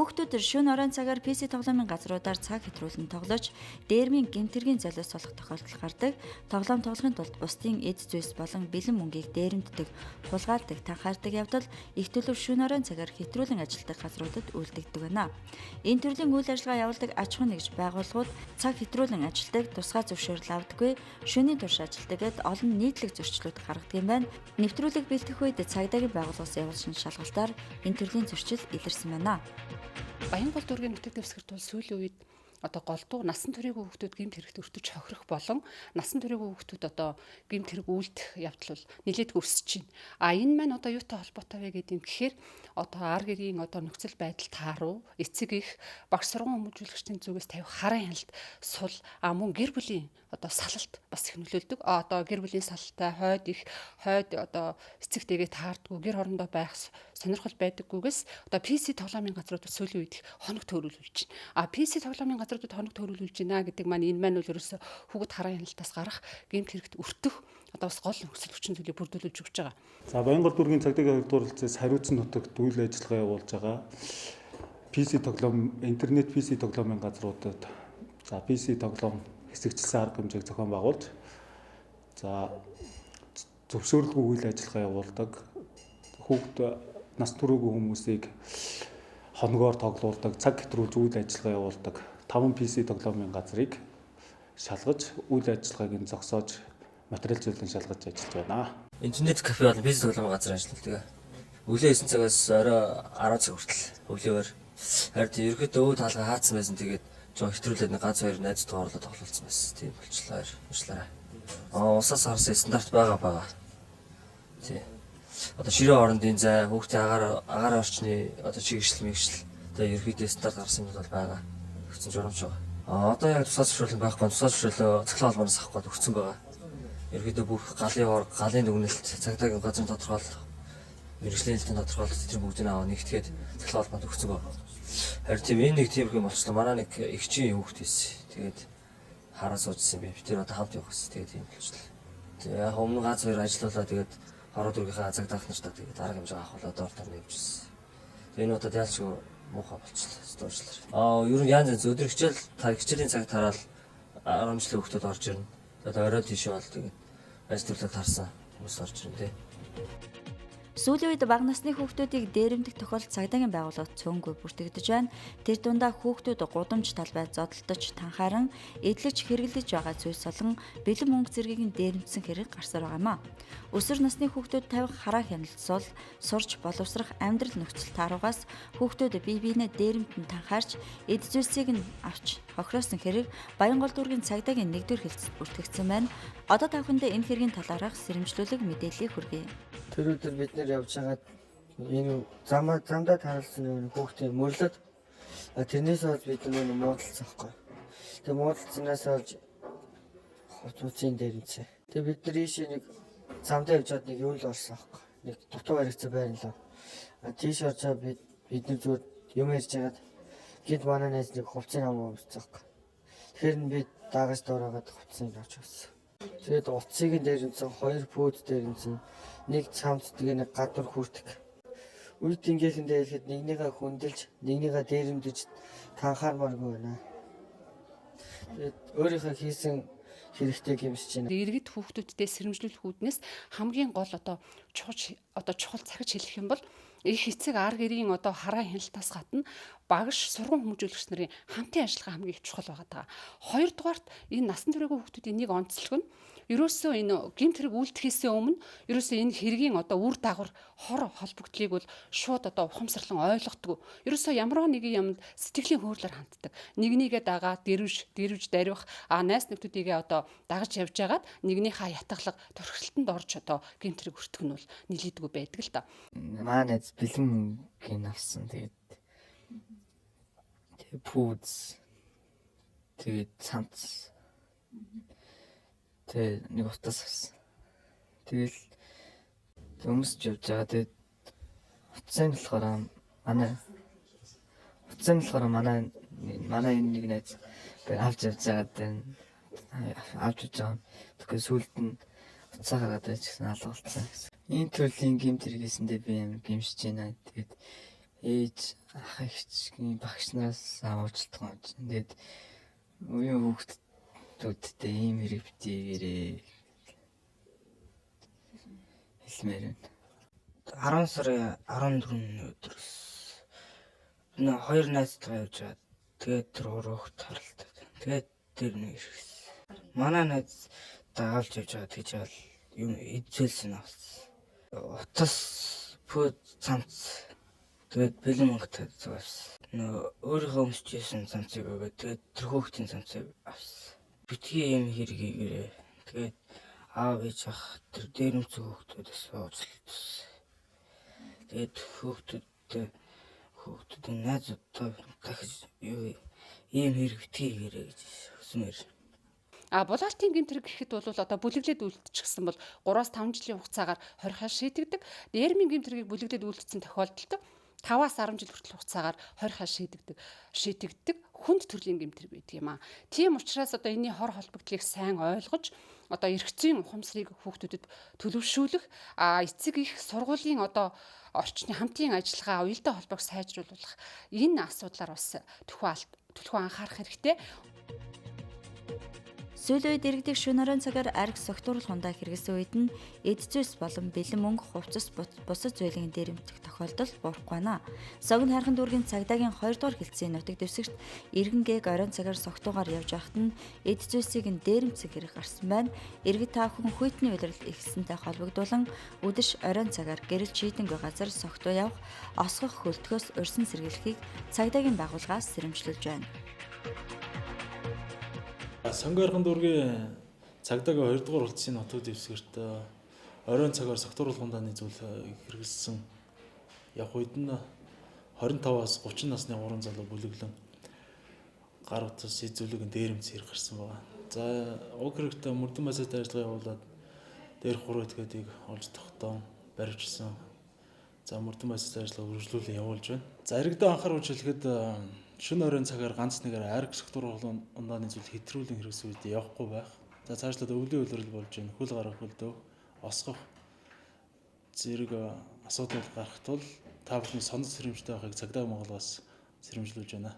Хүүхдүүд шөнө оройн цагаар PC тоглоомын газруудаар цаг хэтрүүлэн тоглож, дээрмийн гэмтэргийн золиос болох тохиолдол гардаг. Тоглоом тоглохын тулд бусдын эд зүйлс болон бэлэн мөнгийг дээрэмддэг, хулгайлдаг, танхаардаг явдал их төлөв шөнө оройн цагаар хэтрүүлэн ажилладаг газруудад үйлдэгдэг байна. Энэ төрлийн үйл ажиллагаа явуулдаг аж ахуйн нэгж байгууллагууд цаг хэтрүүлэн ажилладаг, тусгай зөвшөөрөл авдаггүй, шөнийн турш ажилладаг гэд олон нийтлэг зөрчлүүд гаргадаг юм байна. Нэвтрүүлэг бэлтгэх үед цагдаагийн байгууллагаас явуулсан шалгалтаар энэ төрлийн зөрчил илэрсэн байна. Баянгол дүүргийн нутаг дэвсгэрт бол сүүлийн үед одоо голдуу насан туршийн хүүхдүүд гэмт хэрэгт өртөж хохирох болон насан туршийн хүүхдүүд одоо гэмт хэрэг үйлдэх явдал бол нэлээдгүй өсөж байна. А энэ маань одоо юутай холбоотой вэ гэдэг юм гэхээр одоо ар гэрийн одоо нөхцөл байдал тааруу, эцэг их, багш сургууль хүмүүжүүлэгчдийн зүгээс тавих харан хяналт сул, а мөн гэр бүлийн одоо салалт бас их нөлөөлдөг. Одоо гэр бүлийн салалтай хойд их хойд одоо эцэг дэгээ таардгүй, гэр орондоо байх сонирхол байдаггүйгээс одоо PC тоглоомын газруудад сүүлийн үед их хоног төөрүүлүүлж байна. А PC тоглоомын газруудад хоног төөрүүлүүлж байна гэдэг маань энэ маань бол ерөөсө хүүхэд харан хяналтаас гарах, гэмт хэрэгт өртөх одоо бас гол нөхцөл хүчин зүйлийг бүрдүүлж өгч байгаа. За, Баянгол дүүргийн цагдаагийн 2 дугаар хэлцээс хариуцсан нутагт үйл ажиллагаа явуулж байгаа. PC тоглоом, интернет PC тоглоомын газруудад за PC тоглоом хэсэгчлсэн арга хэмжээг зохион байгуулж, за зөвшөөрлгүй үйл ажиллагаа явуулдаг, хүүхд нас түрээгүй хүмүүсийг хоногоор тоглуулдаг, цаг хэтрүүлж үйл ажиллагаа явуулдаг 5 PC тоглоомын газрыг шалгаж, үйл ажиллагааг нь зогсоож, материал зүйлэн шалгаж ажиллаж байна. Интернет кафе болон PC тоглоомын газар ажилладаг. Өглөө 9 цагаас орой 10 цаг хүртэл өглөөр. Харин ерөөхдөө өвд хаалга хаацсан байсан, тэгээд жоо хэтрүүлээд нэг ганц хоёр найз тоорлоо тоглолцсон байсан. Тийм болчлаа. Уучлаарай. Улсаас харсан стандарт байгаа. Тий. Одоо ширээ орондын зай, хүүхдийн агаар орчны одоо чигшил мэгшил одоо ерөөхдөө стандарт гарсан юм бол байгаа. Өгсөн журамч байгаа. Одоо яг тусгай зөвшөөрлөн байхгүй, тусгай зөвшөөрлөө цахилгаан холбооноос авах гээд өгсөн байгаа. Ерөөхдөө бүх галын ор, галын дүгнэлт, цагдаагийн газрын тодорхойлолт, мэргэжлийн хэлтийн тодорхойлолт тэр бүгдийг аваа нэгтгээд цахилгаан холбоонд өгсөн байгаа. Харин тийм энэ нэг тийм юм болчихлоо. Манай нэг эгчийн хүүхэд байсан. Тэгээд хараа суужсэн би. Тэр одоо хамт явах гэсэн. Тэгээд тийм болчихлоо. Тэгээд яг өмнө ганц хоёр ажиллаулаа, тэгээд хороо дүүргийнхаа цагдаах нартаа тэгээд арга хэмжээ авахлаа доор тор нэмжсэн. Тэгээд энэ удаад яалчгүй муухай болчихлоо. Уучлаарай. Ер нь янз янз өдөр хичээлийн цаг тараал 10 жилийн хүүхдүүд орж ирнэ. Тэгээд орой тийшээ бол тэгээд ажил төрлөө тарсан хүмүүс орж ирнэ тий. Сүүлийн үед бага насны хүүхдүүдийг дээрэмдэх тохиолдол цагдаагийн байгууллагад цөөнгүй бүртгэгдэж байна. Тэр дундаа хүүхдүүд гудамж талбай зодолдож, танхааран эдлэж хэрэглэж байгаа зүйлс болон бэлэн мөнгө зэргийг нь дээрэмдсэн хэрэг гарсаар байгаа юм а. Өсвөр насны хүүхдүүд тавих хараа хяналт сул, сурч боловсрох амьдрал нөхцөл тааруугаас хүүхдүүд бие биенээ дээрэмдэн танхаарч эд зүйлсийг нь авч хохироосон хэрэг Баянгол дүүргийн цагдаагийн 1-р хэлцэд бүртгэгдсэн байна. Одоо та бүхэндээ энэ хэргийн талаарх сэрэмжлүүлэг мэдээллийг хүргэе. Тэр өдөр бид нэр явж байгаад энэ замдаа таарлсан нэг хүүхдийн мөрлөд, тэрнээс хойш бид нар муудалцсан байхгүй. Тэгээ муудалцсанаас хойш хуцын дээр нцээ. Тэгээ бид нар ийшээ нэг замдаа явж байгаад нэг юу л орсон байхгүй. Нэг дутуу баригдсан байр л. Тийш орж байгаа бид нар зүгээр юм ярьж байгаад гинт манай найз нэг хувцсыг хамаа өмссөн байхгүй. Тэгэхээр нь би дагаж дуурайгаад хувцсыг авч өгсөн. Тэгээд утсыг нь дээр нцэн, 2 пүүд дээр нцэн, нэг цамц, тэгээ нэг гадуур хүртэг. Үед ингээхэндээ хэлэхэд нэгнийгээ хүндэлж, нэгнийгээ дээрэмдэж танхаармааргүй байна. Тэгээд өөрийнхөө хийсэн хэрэгтэй гэмшиж байна. Иргэд хүүхдүүдтэй сэрэмжлүүлэх үүднээс хамгийн гол одоо чухал захиж хэлэх юм бол их эцэг ар гэрийн одоо хараа хяналтаас гадна багш, сургууль хүмүүжүүлэгч нарын хамтын ажиллагаа хамгийн их чухал байгаа даа. Хоёрдугаарт энэ насан туршийн хүүхдүүдийн нэг онцлог нь ерөөсөө энэ гэмт хэрэг үйлдэхээсээ өмнө ерөөсөө энэ хэргийн одоо үр дагавар хор холбогдлыг бол шууд одоо ухамсарлан ойлгохгүй. Ерөөсөө ямар нэгэн юмд сэтгэлийн хөөрлөөр ханддаг. Нэгнийгээ дагаа дэрвж даривах, найз нөхдүүдийгээ одоо дагаж явж байгаад нэгнийхээ ятгалаг торхилтонд орж одоо гэмт хэрэг өртөх нь бол нэлээдгүй байдаг л да. Манай найз бэлэн мөнгөний авсан. Тэгээд пүүз, тэгээд цамц, тэгээд нэг утас авсан. Тэгэл өмсч явж байгаа. Тэгээд утсан болохоор манай энэ нэг найз авч явж байгаад байна. Авч явж байгаа. Тэгэхээр сүүлд нь утсаа гаргаад байж гэсэн алга болсон гэсэн. Энэ төрлийн гэмт хэрэгээсэндээ би амар гэмшиж байна. Тэгээд Ээж ах эгчгийн багш нараас аваачлах юм. Тэгээд үеийн хүүхдүүдтэй ийм хэрэг битгийгээрээ хэлмээр байна. 10 сарын 14-ний өдрөөс нөө хоёр найзтайгаа явж байгаа. Тэгээд тэр гурван хүүхд харалтаад. Тэгээд тэр нэг ирсэн. Манай найз дагалж явж байгаа тэгж яал юм эд зүйлс нь авсан. Утас, пүд, цамц. Тэгээд бэлэн мөнгөтэй авсан. Нөө өөрийнхөө өмсөж исэн цамцыг өгөөд тэгээд тэр хүүхдийн цамцыг авсан. Битгий юм хэрэг хийгээрээ. Тэгээд аав ээж ах тэр дээрэмцэг хүүхдүүдээс уучлалт. Тэгээд хүүхдүүдийн найзуудтай дахиж юу ийм хэрэг битгий хийгээрэй гэж хүсмээр. А булаалтын гэмт хэрэг гэхэд бол одоо бүлэглээд үлдчихсэн бол 3-5 жилийн хугацаагаар хорихоор шийдэгдэг. Дээрмийн гэмт хэргийг бүлэглээд үлдсэн тохиолдолд 5-аас 10 жил хүртэл хугацаагаар хорихоор шийдэгдэг хүнд төрлийн гэмт хэрэг байдаг юм аа. Тийм учраас одоо энэний хор холбогдлыг сайн ойлгож одоо эрх зүйн ухамсарыг хүүхдүүдэд төлөвшүүлэх, эцэг их сургуулийн одоо орчны хамтын ажиллагаа, уялдаа холбоог сайжруулах энэ асуудлаар бас түлхүү анхаарах хэрэгтэй. Сүүлийн үед иргэдийг шөнө оройн цагаар арх согтууруулах хундаа хэрэглэсэн үед нь эд зүйлс болон бэлэн мөнгө, хувцас, бусад зүйлийн дээрэмдэх тохиолдол буурахгүй байна. Согино хайрхан дүүргийн цагдаагийн 2 дугаар хэлтсийн нутаг дэвсгэрт иргэн гээг оройн цагаар согтуугаар явж байхад нь эд зүйлсийг нь дээрэмдсэн хэрэг гарсан байна. Иргэд та бүхэн хүйтний улирал эхэлсэнтэй холбогдуулан үдэш оройн цагаар гэрэл чийдэнгүй газар согтуу явах, осгох хөлтгөөс урьсан сэргийлэхийг цагдаагийн байгууллагаас сэрэмжлүүлж байна. Сонгон хайрхан дүүргийн цагдаагийн 2 дугаар хөлтсийн нутаг дэвсгэрт оройн цагаар согтууруулах хундааны зүйл хэрэглэсэн явх үед нь 25-аас 30 насны 3 залуу бүлэглэн гар утас эд зүйлийг дээрэмц хэрэг гарсан байгаа. За уг хэрэгт мөрдөн байсаатай ажиллагаа явуулаад дээрх 3 этгээдийг олж тогтоон баривчсан. За мөрдөн байсаатай ажиллагаа үргэлжлүүлэн явуулж байна. За иргэдэд анхааруулж хэлэхэд шөнө оройн цагаар ганц нэгээр арх согтууруулах ундааны зүйл хэтрүүлэн хэрэгсэн үед явахгүй байх. За цаашлаад өвлийн улирал болж байна. Хөл гарах хөлдөө осгох зэрэг асуудал гарах тул та бүхний сонор сэрэмжтэй байхыг цагдаа Монголоос сэрэмжлүүлж байна.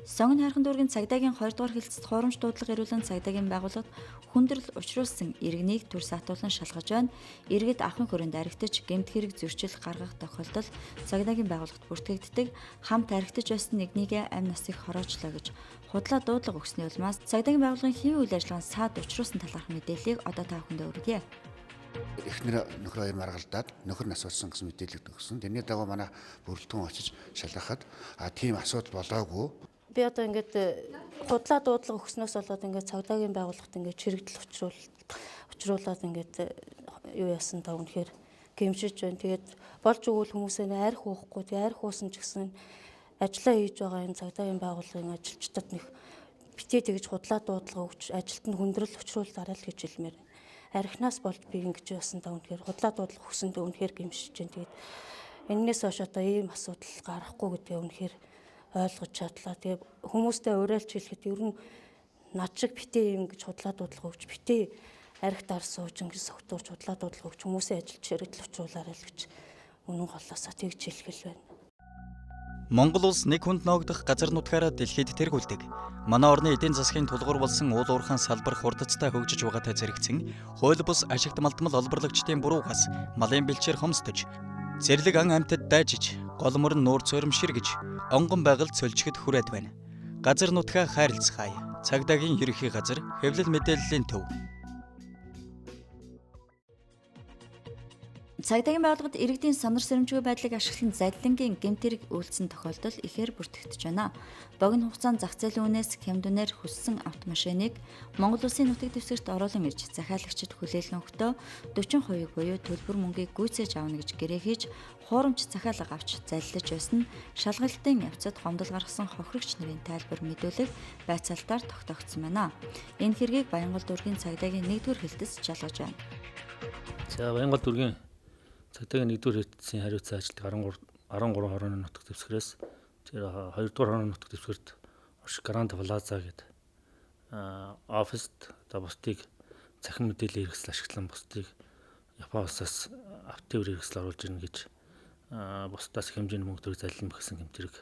Сонгон хайрхан дүүргийн цагдаагийн 2 дугаар хэлтсэд хуурамч дуудлага ирүүлэн цагдаагийн байгууллагад хүндрэл учруулсан иргэнийг төр саатуулан шалгаж байна. Иргэд авахын хүрээнд архитаж гэмт хэрэг зөрчил гаргах тохиолдол цагдаагийн байгууллагад бүртгэгддэг. Хамт архитаж байсан нэгнийгээ амь насыг хороочлоо гэж худлаа дуудлага өгсөний улмаас цагдаагийн байгууллагын хэвийн үйл ажиллагаанд саад учруулсан талаарх мэдээллийг одоо та бүхэндээ хүргье. Эхнэр нөхөр хоёр маргалдаад нөхөр нас болсон гэсэн мэдээлэл өгсөн. Тэрний дагуу манай бүрэлдэхүүн очиж шалгахад тийм асуудал болоогүй. Би одоо ингээд худлаа дуудлага өгснөөс болоод ингээд цагдаагийн байгууллагт ингээд чирэгдэл учруулад ингээд юу яасан та үнэхээр гэмшиж байна. Тэгээд болж өгвөл хүмүүсээ арх уухгүй. Тэгээд арх уусан ч гэсэн ажиллаа хийж байгаа энэ цагдаагийн байгууллагын ажилчдад нэг битээ тэгж худлаа дуудлага өгч ажилд нь хүндрэл учруулаарай л гэж хэлмээр. Архинаас болж би ингэж яасан та үнэхээр худлаа дуудлага өгсөндөө үнэхээр гэмшиж байна. Тэгээд энэнээс хойш одоо ийм асуудал гарахгүй гэдгээ үнэхээр ойлгож чадлаа. Тэгээ хүмүүстэй уриалж хэлэхэд ер нь над шиг битээ юм гэж худлаа дуудлага өгч битээ арх дар сууж ингэж согтуурч худлаа дуудлага өгч хүмүүсийн ажилд чирэгдэл учруулаарай л гэж үнэн голоосоо тэгж хэлэх л байна. Монгол улс нэг хүнд ноогдох газар нутгаараа дэлхийд тэргүүлдэг. Манай орны эдийн засгийн тулгуур болсон уул уурхайн салбар хурдацтай хөгжиж байгаатай зэрэгцэн хууль бус ашигт малтмал олборлагчдын буруугаас малын бэлчээр хомсдож, зэрлэг ан амьтад дайжиж, гол мөрөн нуур цөөрөм ширгэж, онгон байгальд сольжихэд хүрээд байна. Газар нутгаа хайрлцгаая. Цагдаагийн ерөнхий газар хэвлэл мэдээллийн төв. Цагдаагийн байгууллагад иргэдийн сонор сэрэмжгүй байдлыг ашиглан залилангийн гэмт хэрэг үйлдсэн тохиолдол ихээр бүртгэгдэж байна. Богино хугацаанд зах зээлийн үнээс хямд үнээр хүссэн автомашиныг Монгол Улсын нутаг дэвсгэрт оруулан ирж захиалагчид хүлээлгэн өгтөө 40% буюу төлбөр мөнгийг гүйцээж авна гэж гэрээ хийж хуурамч захиалга авч залилж байсан нь шалгалтын явцад гомдол гаргасан хохирогч нарын тайлбар мэдүүлэг байцаалтаар тогтоогдсон байна. Энэ хэргийг Баянгол дүүргийн цагдаагийн 1-р хэлтэс жалгаж байна. За Баянгол дүүргийн цагдаагийн 1-р хэлтсийн хариуцсан ажилтныг 13 хорооны нутаг дэвсгэрээс 2-р хорооны нутаг дэвсгэрт Орш Гранд Плаза гэдэг оффист одоо бусдыг цахим мэдээллийн хэрэгсэл ашиглан бусдыг Япон улсаас автотээвэр хэрэгсэл оруулж ирнэ гэж бусдаас их хэмжээний мөнгө төгрөг заллина гэсэн гэмт хэрэг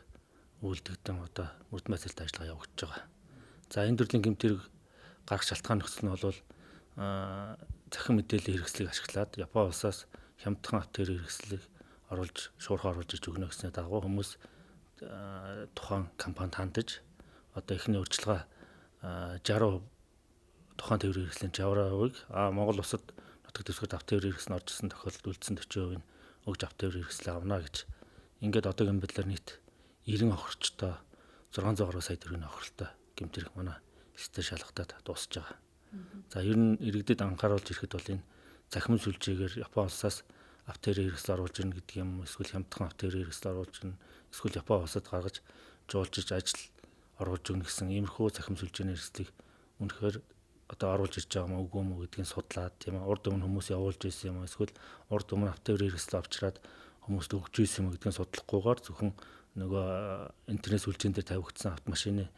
үйлдэгдэн одоо мөрдөн байцаалт ажиллагаа явагдаж байгаа. За энэ төрлийн гэмт хэрэг гарах шалтгаан нөхцөл нь бол цахим мэдээллийн хэрэгслийг ашиглаад Япон улсаас хямдхан авто хэрэгслийг оруулж шуурхаа оруулж иж өгнө гэсний дагуу хүмүүс тухайн компанид хандаж одоо эхний урьдчилгаа 60% тухайн тээврийн хэрэгслийн 60%-ыг Монгол улсад нутаг дэвсгэрт авто тээврийн хэрэгс нь орж ирсэн тохиолдолд үлдсэн 40% нь өгж авто тээврийн хэрэгслээ авна гэж ингээд одоогийн байдлаар нийт 90 хохирчтой 600 гаруй сая төгрөгийн хохиролтой гэмт хэрэг манай элстэй шалгатаад дуусж байгаа. За ер нь иргэдэд анхааруулж ирэхэд бол энэ цахим сүлжээгээр Япон улсаас авто тээврийн хэрэгсэл оруулж ирнэ гэдэг юм эсвэл хямдхан авто тээврийн хэрэгсэл оруулж ирнэ эсвэл Япон улсад гаргаж жуулчиж ажил оруулж өгнө гэсэн иймэрхүү цахим сүлжээний хэрэгслийг үнэхээр одоо оруулж ирж байгаа юм уу үгүй юм уу гэдгийг судлаад тийм урд өмнө хүмүүс явуулж ирсэн юм уу эсвэл урд өмнө авто тээврийн хэрэгсэл авчраад хүмүүст өгч ирсэн юм уу гэдгийг судлахгүйгээр зөвхөн нөгөө интернет сүлжээн дээр тавигдсан автомашины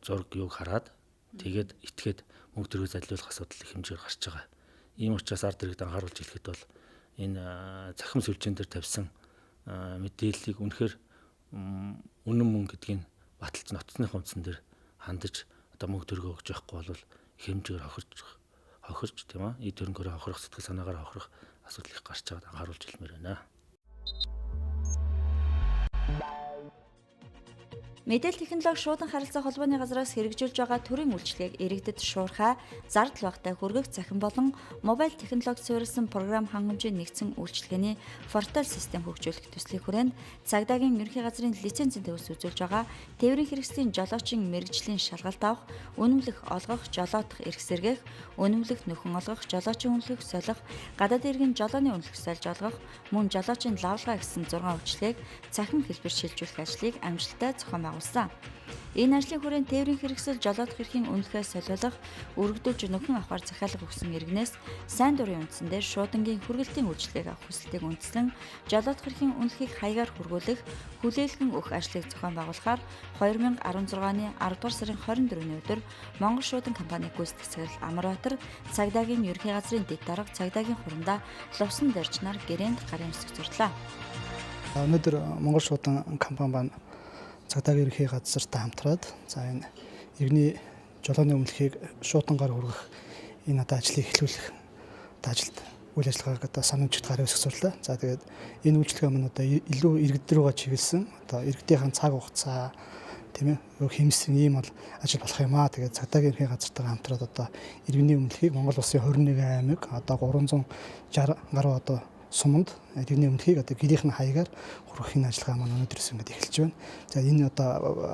зураг юуг хараад тэгээд итгээд мөнгө төгрөг залиулах асуудал их хэмжээгээр гарч байгаа. Ийм учраас ард иргэд анхааруулж хэлэхэд бол энэ цахим сүлжээн дээр тавьсан мэдээллийг үнэхээр үнэн мөн гэдгийг баталж нотцсныхаа үндсэн дээр хандаж одоо мөнгө төгрөг өгч явахгүй бол их хэмжээгээр хохирч тийм эд хөрөнгөөрөө хохирох сэтгэл санаагаар хохирох асуудал их гарч байгааг анхааруулж хэлмээр байна. Мэдээлэл технологи шуудан харилцаа холбооны газраас хэрэгжүүлж байгаа төрийн үйлчилгээг иргэдэд шуурхай, зардал багатай хүргэх цахим болон мобайл технологи суурилсан програм хангамжийн нэгдсэн үйлчилгээний портал систем хөгжүүлэх төслийн хүрээнд цагдаагийн ерөнхий газрын лицензийн төвөөс үзүүлж байгаа тээврийн хэрэгслийн жолоочийн мэргэжлийн шалгалт авах, үнэмлэх олгох, жолоодох эрх сэргээх, үнэмлэх нөхөн олгох, жолоочийн үнэлэх солих, гадаад иргэн жолооны үнэлэх сольж олгох, мөн жолоочийн лавлгаа гэсэн 6 үйлчилгээг цахим хэлбэр шилжүүлэх ажлыг амжилттай зохион байгуулсан. Энэ ажлын хүрээнд тээврийн хэрэгсэл жолоодох эрхийн үнэлгээ солиулах, өргөдүүлж нөхөн авахар захиалга өгсөн иргэнээс сайн дурын үндсэн дээр шуудангийн хүргэлтийн үйлчилгээг авах хүсэлтийг үндэслэн жолоодох эрхийн үнэлгээг хаягаар хүргүүлэх, хүлээлгэн өгөх ажлыг зохион байгуулахаар 2016 оны 10 дугаар сарын 24-ний өдөр Монгол шуудан компани гүйцэтгэх захирал Амарбаатар цагдаагийн ерөнхий газрын дэд дарга цагдаагийн хурандаа Лувсан дэржнаар гэрээнд гарын үсэг зурлаа. Өнөөдөр Монгол шуудан компани маань цагдаагийн ерөнхий газартай хамтраад за энэ иргэний жолооны өмнөлхийг шуудангаар хүргэх энэ одоо ажлыг эхлүүлэх одоо ажилд үйл ажиллагааг одоо санамжигт гарын үсэг зурлаа. За тэгээд энэ үйлчилгээ маань одоо илүү иргэд рүүгээ чиглэсэн одоо иргэдийнхэн цаг хугацаа тийм хэмжсэн ийм бол ажил болох юм аа. Тэгээд цагдаагийн ерөнхий газартайгаа хамтраад одоо иргэний өмнөлхийг Монгол улсын 21 аймаг одоо 360 гаруй одоо суманд иргэний өмнөлхийг одоо гэрийнхэн хаягаар хүргэхийн ажиллагаа маань өнөөдрөөс ингээд эхэлж байна. За энэ одоо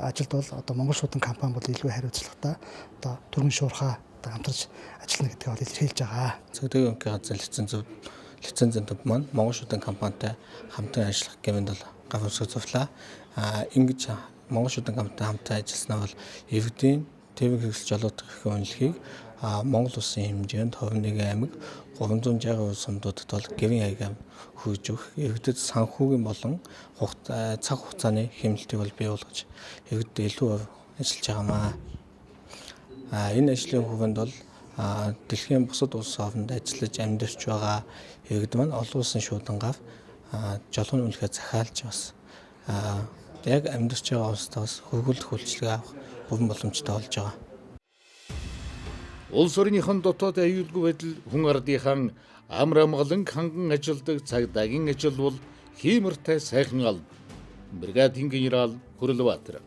ажилд бол одоо Монгол шуудан компани бол илүү хариуцлагатай одоо түргэн шуурхаа одоо хамтарч ажиллана гэдгийг бол илэрхийлж байгаа. Цагдаагийн ерөнхий газрын лицензийн төв маань Монгол шуудан компанитай хамтран ажиллах гэмэнд бол гав өсгө зовлоо. Ингэж Монгол шуудан компанитай хамтран ажилласнаа бол иргэдийн тээврийн хэрэгсэл жолоодох эрхийн үнэлгээг Монгол улсын хэмжээнд 21 аймаг 360 сумдуудад бол гэрийн хаягаар хүргэж өгөх, иргэдэд санхүүгийн болон цаг хугацааны хэмнэлтийг бол бий болгож иргэдэд илүү ажиллаж байгаамаа. Энэ ажлын хүрээнд бол дэлхийн бусад улс оронд ажиллаж амьдарч байгаа иргэд маань олон улсын шуудангаар жолооны үнэлгээ захиалж бас яг амьдарч байгаа улсаас хөргөлдөх үйлчилгээ авах бүрэн боломжтой болж байгаа. Улс орныхон дотоод аюулгүй байдал хүн ардынхан амар амгалан ханган ажилдаг цагдаагийн ажил бол хиймортой сайхан алба. Бригадын генерал Хөрөлбаатар.